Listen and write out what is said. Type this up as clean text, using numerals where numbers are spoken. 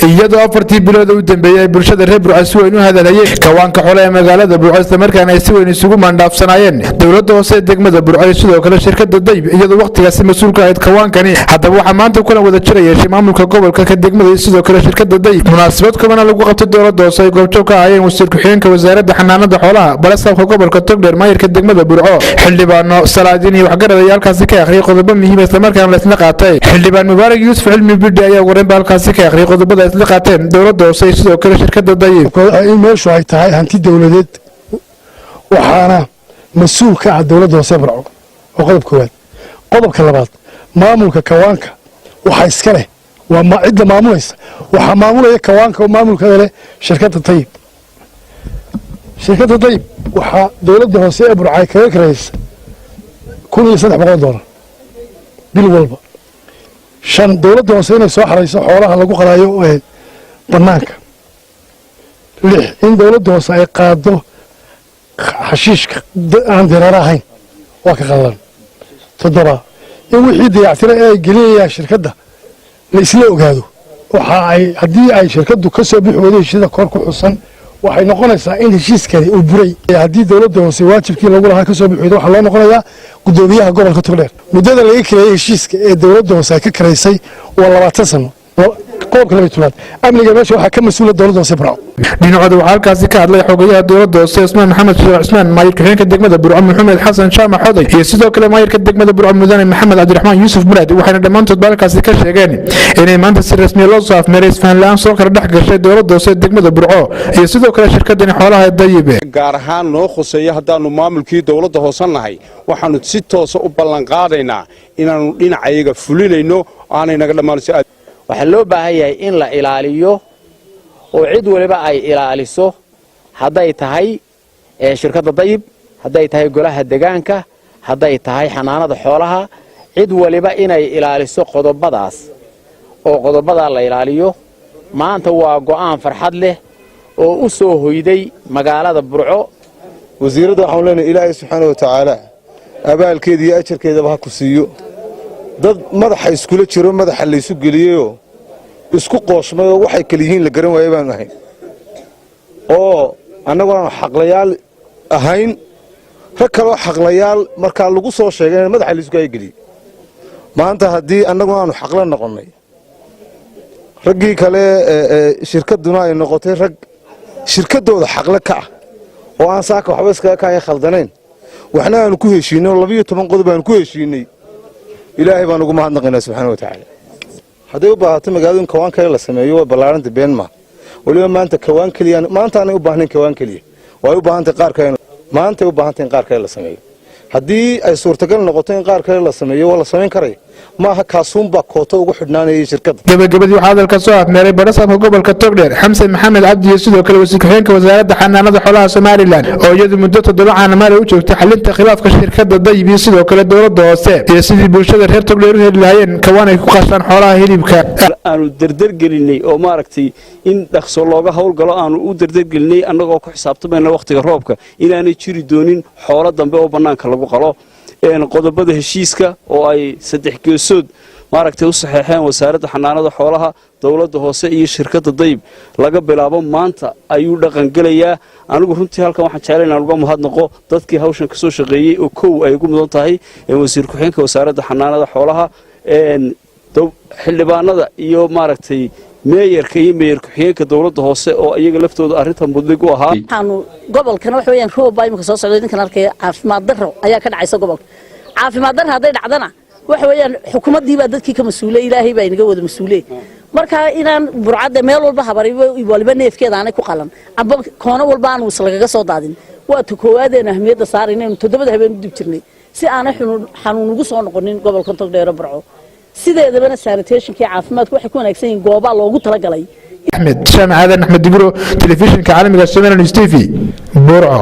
Iyadoo 4-tii bilood u dambeeyey ay bulshada reer Burco si weyn u hadalhayeen kawaanka xole ee magaalada Burco, islamarkaana ay si weyn isugu maandhaafsanaayeen dowladda hoose ee degmada Burco iyo sidoo kale shirkadda Dayib, iyadoo wakhtigaasi mas-uulka ahayd kawaankani. Haddaba waxaa maanta kulan wada jira yeeshay maamulka gobolka, ka degmada iyo sidoo kale shirkadda Dayib. Munaasabad kubana lagu qabtay dowladda hoose ay goobjoog ka ahaayeen wasiir ku-xigeenka wasaaradda xanaanada xoolaha, barasaabka gobolka Togdheer, maayirka degmada Burco, xildhibaano, salaadiin iyo waxgarad ayaa halkaasi ka akhriyay qodobo muhiim, islamarkaana la isla qaatay. Xildhibaan Mubaarak Yuusuf Cilmi Bidhi ayaa ugu horeyn ba halkaasi ka akhriyay qodobada ay isla qaateen dowladda hoose iyo sidoo kale shirkadda Dayib. In meeshu ay tahay hanti dowladeed, waxaana mas-uul ka ah dowladda hoose Burco, waa qodob koowaad. Qodobka labaad, maamulka kawaanka waxaa iska leh, waa cidda maamulaysa, waxaa maamulaya kawaanka oo maamulkeeda leh shirkadda Tayib. Shirkadda Dayib waxaa dowladda hoose ee Burco ay kaga karaysa $1,300 bil walba. Shan, dowladda hoose inay soo xarayso xoolaha lagu qalaayo ee bannaanka. Lix, in dowladda hoose ay qaado xashiishka aan diraaro ahayn, waa ka qallalan. Toddoba, in wixii dayactira ee ay gelinayaan shirkadda la isla ogaado. Waxa ay haddii ay shirkaddu ka soo bixi weydo heshiisyada kor ku xusan, waxay noqonaysaa in heshiiskani uu buray. Haddii dowladda hoose waajibkii lagu lahaa ka soo bixi weydo, waxaa loo noqonayaa guddoomiyaha gobolka Togdheer. Muddada laga kareeyey heshiiska ee dowladda hoose ay ka karaysay waa 20 sano. Qodobka 12aad, amniga meesha waxaa ka mas-uula dowladda hoose Burco. Dhinacooda waxaa halkaasi ka hadlay xogayaha dowladda hoose Cusmaan Maxamed Sheekh Cusmaan, maayir ku-xigeenka degmada Burco Maxamed Xasan Jaamac Xoday iyo sidoo kale maayirka degmada Burco mudane Maxamed Cabdiraxmaan Yuusuf Muraad. Waxayna dhammaantoodba halkaasi ka sheegeen inay maanta si rasmiya loo soo afmeeray isfahan la-aan soo kala dhex gashay dowladda hoose degmada Burco iyo sidoo kale shirkadani xoolaha Dayibe. Gaar ahaan noo khuseeya, haddaannu maamulkii dowladda hoose nahay, waxaannu si toosa u ballanqaadaynaa inaannu dhinacayaga fulinayno, aanay naga dhammaan. Waxaa loo baahan yahay in la ilaaliyo oo cid waliba ay ilaaliso, hadday tahay shirkadda Dayib, hadday tahay golaha degaanka, hadday tahay xanaanada xoolaha, cid waliba inay ilaaliso qodobadaas oo qodobadaa la ilaaliyo. Maanta waa go'aan farxad leh oo u soo hoyday magaalada Burco. Wasiiradda waxaanu leenahay, Ilaahay subxaana wa tacaala abaalkeeda iyo ajarkeedaba ha ku siiyo. Dad madaxa iskula jiro, madaxa laysu geliyeyoo isku qooshmay oo waxay kala yihiin la garan waaya baanu ahayn, oo annagu aanu xaqlayaal ahayn, rag kaloo xaqlayaal markaa lagu soo sheegay in madaxa laysu kaageliyey. Maanta haddii annaguna aanu xaqla noqonnay, raggii kale shirkadduna ay noqotay rag shirkaddooda xaqle ka ah oo aan saaka waxba iskaga kaaya khaldanayn, waxna aanu ku heshiinay oo 12 qodob aanu ku heshiinay, Ilaahay baan ugu mahadnaqaynaa subxaana wa tacaala. Hadday u baahato magaaladu in kawaan kale la sameeyo, way ballaaranta, been maa. Weliba maanta kawaan keliya maanta aanay u baahnayn kawaan keliya, way u baahantay qaar kale. Maantay u baahantay in qaar kale la sameeyo. Haddii ay suurtagal noqoto in qaar kale la sameeyo, waa la samayn karaya. Maaha kaasuunbaa kooto ugu xidhnaanayay shirkadda. Gabagabadii waxaa hadalka soo afmeeray barasaabka gobolka Togdheer Xamse Maxamed Cabdi iyo sidoo kale wasiir ku-xigeenka wasaaradda xanaanada xoolaha Somalilan, oo iyadu muddo 7 caanamaale u joogtay xalinta khilaafka shirkadda Dayib iyo sidoo kale dowladda hoose iyo sidii bulshada reer Togdheer u heli lahaayeen kawaan ay ku qashaan xoolaha hilibka. Aanu dardargelinay oo maaragtay in dhaqso looga howlgalo aanu u dardargelinay, annagoo ku xisaabtamayna wakhtiga roobka inaanay jiri doonin xoolo dambe oo bannaanka lagu qalo. Qodobada heshiiska oo ay saddex geesood maaragtay u saxeexeen wasaaradda xanaanada xoolaha, dowladda hoose iyo shirkadda Dayib, laga bilaabo maanta ayuu dhaqangelayaa. Anigu runtii halkan waxaan jeclay inaan uga mahadnaqo dadkii hawshan ka soo shaqeeyey, oo kow ay ugu mudan tahay wasiir ku-xigeenka wasaaradda xanaanada xoolaha, xildhibaanada iyo maaragtay meeyarka iyo meeyar ku-xigeenka dowladda hoose oo iyaga laftooda arrintan mudlig u ahaa. Waxaanu gobolkana waxa weeyaan roob baa imika soo socday. Ninkan arkaya, caafimaad darro ayaa ka dhacaysa gobolka. Caafimaad darro hadday dhacdana, waxa weeyaan xukuumaddii baa dadkii ka mas-uulay, Ilaahay baa inaga wada mas-uuley. Marka inaan Burcadda meel walba habariba waliba neefkeeda aanay ku qalan amba koono walba aanu is lagaga soo daadin, waa ta koowaadeen ahmiyadda saarayna inaynu 7-da habeen u dib jirnay si aanay xanuun ugu soo noqonin gobolka Togdheero Burco. Sideedabana sanitationkii caafimaadku waxay ku wanaagsan yihiin goobaa loogu talagalay. Axmed Jaamac Aadan, Axmed Digro, telefishinka caalamiga Somali News TV, Burco.